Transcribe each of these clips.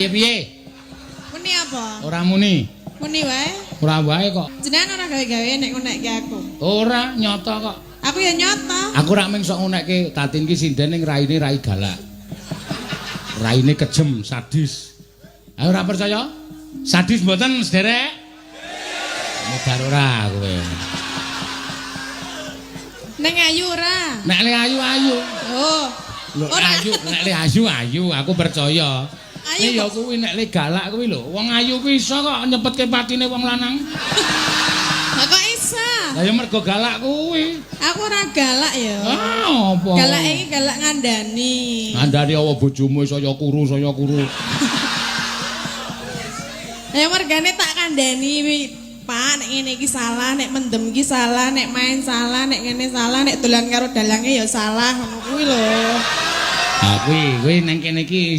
Piye-piye? Muni apa? Ora muni. Muni wae. Ora wae kok. Jenengan ora gawe-gawe nek ngunekke aku. Ora nyata kok. Aku ya nyata. Aku rak mung sok ngunekke Tatin ki sinden ning raine rai galak. Raine kejem, sadis. Ayo ora percaya? Sadis mboten, sederek? Mudar ora kowe. Ning ayu ora? Nek le ayu-ayu. Oh. Lho ayu, nek le ayu-ayu aku percaya. Ayu ya kuwi nek le galak kuwi lho. Wong ayu kuwi iso kok nyepetke patine wong lanang. Lah kok iso? Lah ya mergo galak kuwi. Aku ora galak ya. Ah, apa? Galak iki galak ngandani. Ngandani apa bojomu saya kuru, saya kuru. Ya mergane tak kandhani, Pak, nek ngene iki salah, nek mendem iki salah, nek main salah, nek ngene salah, nek dolan karo dalange ya salah, ngono kuwi lho. Ah kuwi neng kene iki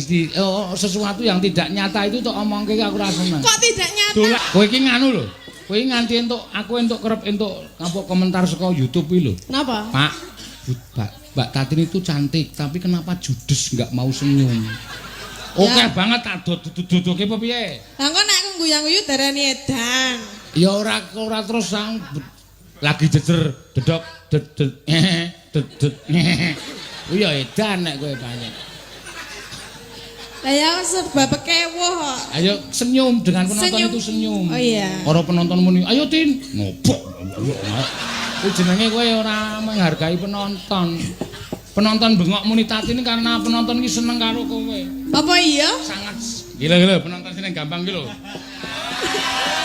sesuatu yang tidak nyata itu tok omongke aku ora seneng. Kok tidak nyata? Dolan kowe iki nganu lho. Kowe nganti entuk aku entuk kerep entuk apa komentar saka YouTube kuwi lho. Napa? Pak, Mbak Tatin itu cantik, tapi kenapa judes nggak mau senyum? Oke Ya. banget tak dodot-dodoke apa piye? Lah engko nek aku guyu-guyu darani edan. Ya ora terus sang lagi jejer dedok dedet dedet. Kuwi ya edan nek kowe banyak. Lah ya serba pekewuh kok. Ayo senyum dengan penonton Senyum. itu senyum. Oh iya. Para penonton muni, "Ayo Tin." Ngobok. Kuwi jenenge kowe ora menghargai penonton. Penonton bengok muni Tatin karena penonton iki seneng karo kowe. Apa iya? Sangat gila-gila penonton sing gampang ki lho.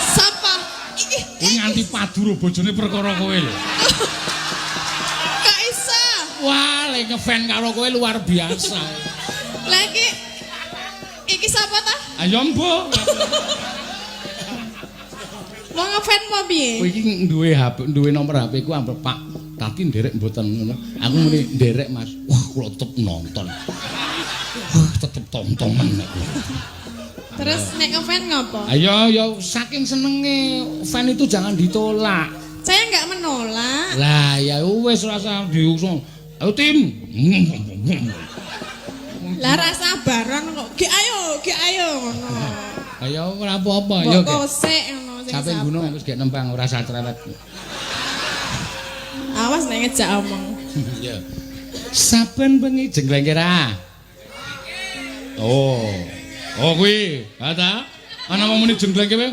Sapa? Iki Kuwi nganti padu ro bojone perkara kowe lho. kok iso? Wah, lek ngefan karo kowe luar biasa. Lah iki iki sapa ta? Ayo mbuh. Wong ngefan apa piye? Kowe iki duwe HP, duwe nomor HP ku ampe Pak Tati nderek mboten ngono. Aku muni nderek Mas. Wah, kula tetep nonton. Wah, tetep tontonan nek kula. Terus nek ngefan ngopo? Ayo ya saking senenge fan itu jangan ditolak. Saya nggak menolak. Lah ya wis ora usah diusung. Ayo tim. Lah rasa baron kok. Ge ayo, ge ayo ngono. Ayo ora apa-apa ya. Mbok kosek ngono sing Sampe sabar. gunung wis gek nembang ora usah cerewet. Awas nek ngejak omong. Iya. Saben bengi jenglengke ra. Oh. Oh kuwi, ha ta? Ana wong muni jenglengke kowe.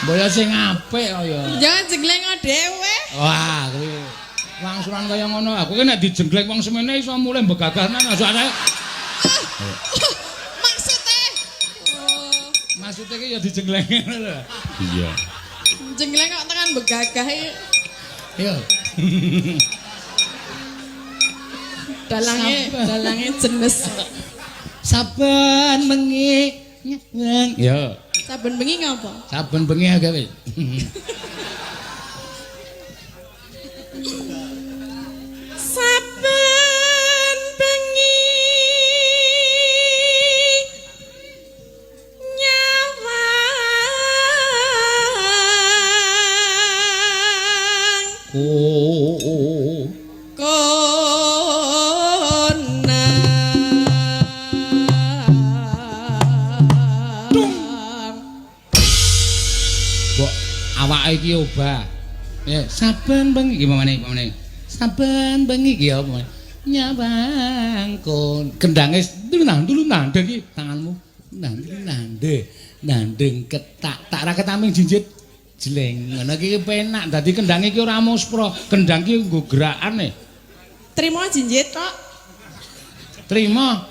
Mbok ya sing apik kok ya. Jangan jengleng dhewe. Wah, kuwi wangsulan kaya ngono. Aku ki nek dijengleng wong semene iso mulih mbegagahnan soalnya. Maksudnya? Oh, Maksudnya ki ya dijengleng ngono lho. Iya. jengleng kok tekan begagah iki. Iya. Dalange, dalange jenis. Saben bengi nyeng. Ya. Saben bengi ngopo? Saben bengi gawe. Saben bengi nyawang Oh. konang. Mbok awake iki obah. Ya, saben bengi iki pamane, pamane. Saben bengi iki ya apa? Nyawang kon. Kendange nang dulu nandeng iki tanganmu. Nang nandeng. Nandeng ketak tak ra ketaming jinjit jleng. Ngono iki penak. Dadi kendange iki ora muspro. Kendang iki nggo gerakane. Trimo jinjit tok. Trima.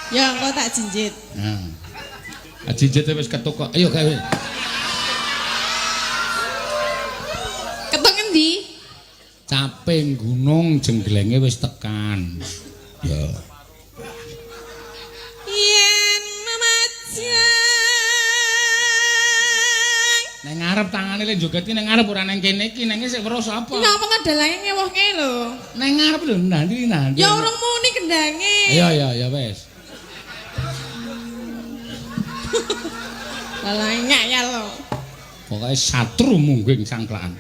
Ya engko tak jinjit. Nah. Jinjite wis ketuk kok. Ayo gawe. Ketuk ngendi? Caping gunung jengglenge wis tekan. Ya. Yen memajang Neng ngarep tangane le joget ki neng ngarep ora neng kene iki, neng sik weruh sapa? Napa ta dalange ngewohke lho? Neng ngarep lho, nanti nanti. Ya urung muni kendange. Iya iya ya wis. Dalange ngayal lho. Pokoke satru mungging sangklakan.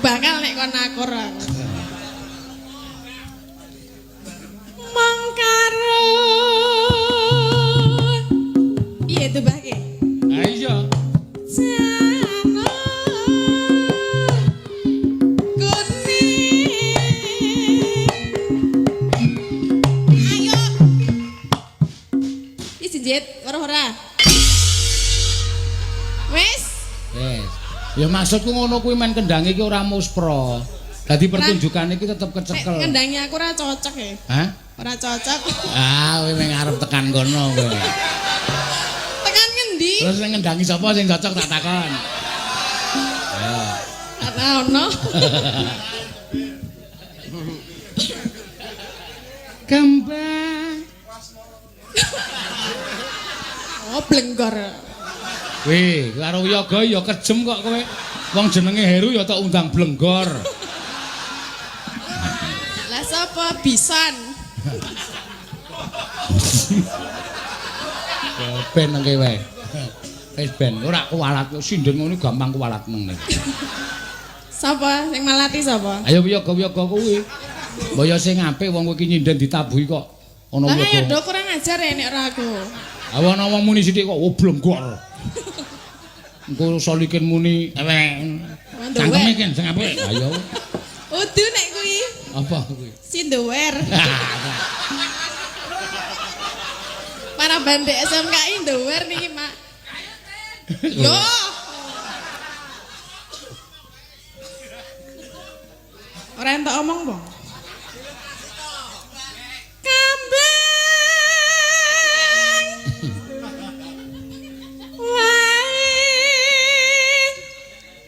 Bakal nek kon akur aku. Mong karo jinjit, weruh ora? Wis. Wis. Ya maksudku ngono kuwi men kendange iki ora muspro. Dadi pertunjukan iki tetep kecekel. Nek kendange aku ora cocok ya. Hah? Ora cocok. Ah, kowe meng arep tekan kono kowe. Tekan ngendi? Terus sing ngendangi sapa sing cocok tak takon. Ayo. Ora ono. Kembang. Oh, blenggor. Weh, karo wiyaga ya kejem kok kowe. Wong jenenge Heru ya tak undang blenggor. Lah sapa bison? Ya ben nang kowe. Wis ben ora kuwalat sinden ngono gampang kuwalat nang. Sapa sing malati sapa? Ayo wiyaga-wiyaga kuwi. Mbok ya sing apik wong kowe iki nyinden ditabuhi kok ana wiyaga. Lah ya do kurang ajar nek ora aku. Ha ana wong muni sithik kok oh blenggor. Engko solikin muni ewek. Cangkeme ken sing apik. Ayo. Udu nek kuwi. Apa kuwi? Sindower. Para bandek SMKI ndower niki, Mak. Yo. Ora entuk omong, Bang. Kambang. Wae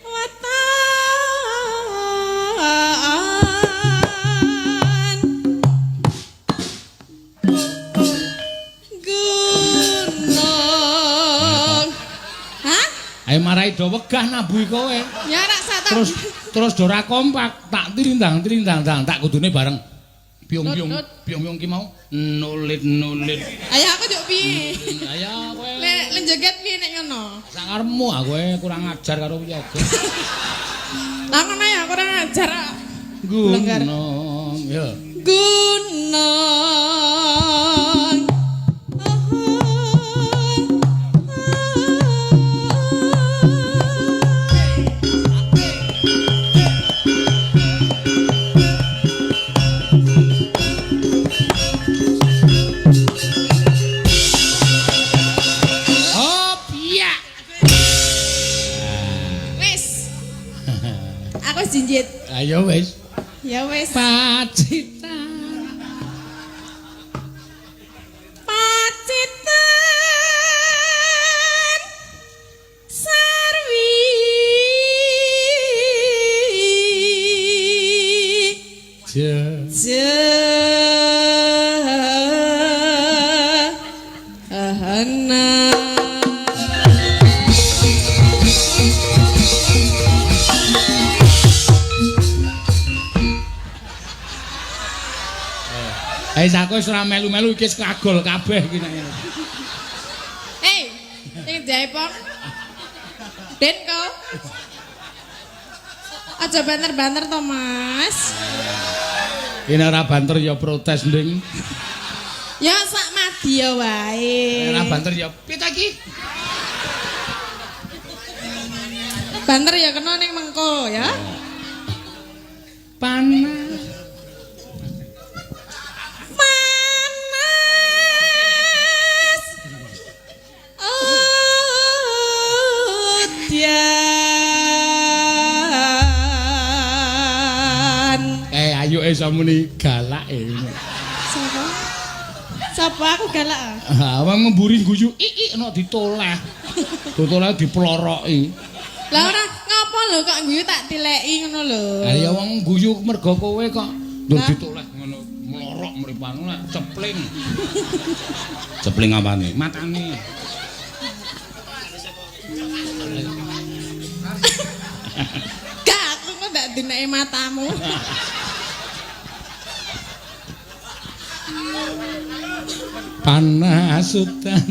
weton gunung. Hah? Ayo marai do wegah nabuhi kowe. Ya rak sak terus terus do ora kompak, tak tirindang-tirindang tak kudune bareng. Piung-piung, piung-piung ki mau nulit-nulit. Ayo aku njuk piye? Ayo kowe. Lek joget piye nek ngono? Sak karepmu aku kurang ajar karo wiyaga. Lah ngono ya kurang ajar. Gunung ya. Gunung. Jinjit. Ayo wis. Ya wis. Pacitan. Pacitan. Sarwi. Je. Je. Ahana. Eh aku wis ora melu-melu iki wis kagol kabeh iki nek ngene. Hei, sing jaipong. Den kau. Aja banter-banter to, Mas. Ini ora banter ya protes, Nding. Ya sak madya wae. Ora banter ya piye ta iki? Banter ya kena ning mengko ya. Panas. Ayo samuni galak e. Sapa? Sapa aku galak? Ha, wong mburi guyu ik ik ditoleh. Ditoleh diploroki. Lah ora ngapa lho kok guyu tak tileki ngono lho. Lah ya wong guyu mergo kowe kok ndur ditoleh ngono mlorok mripane lek cepling. Cepling apane? Matane. Gak aku kok ndak dineki matamu. Panas udan.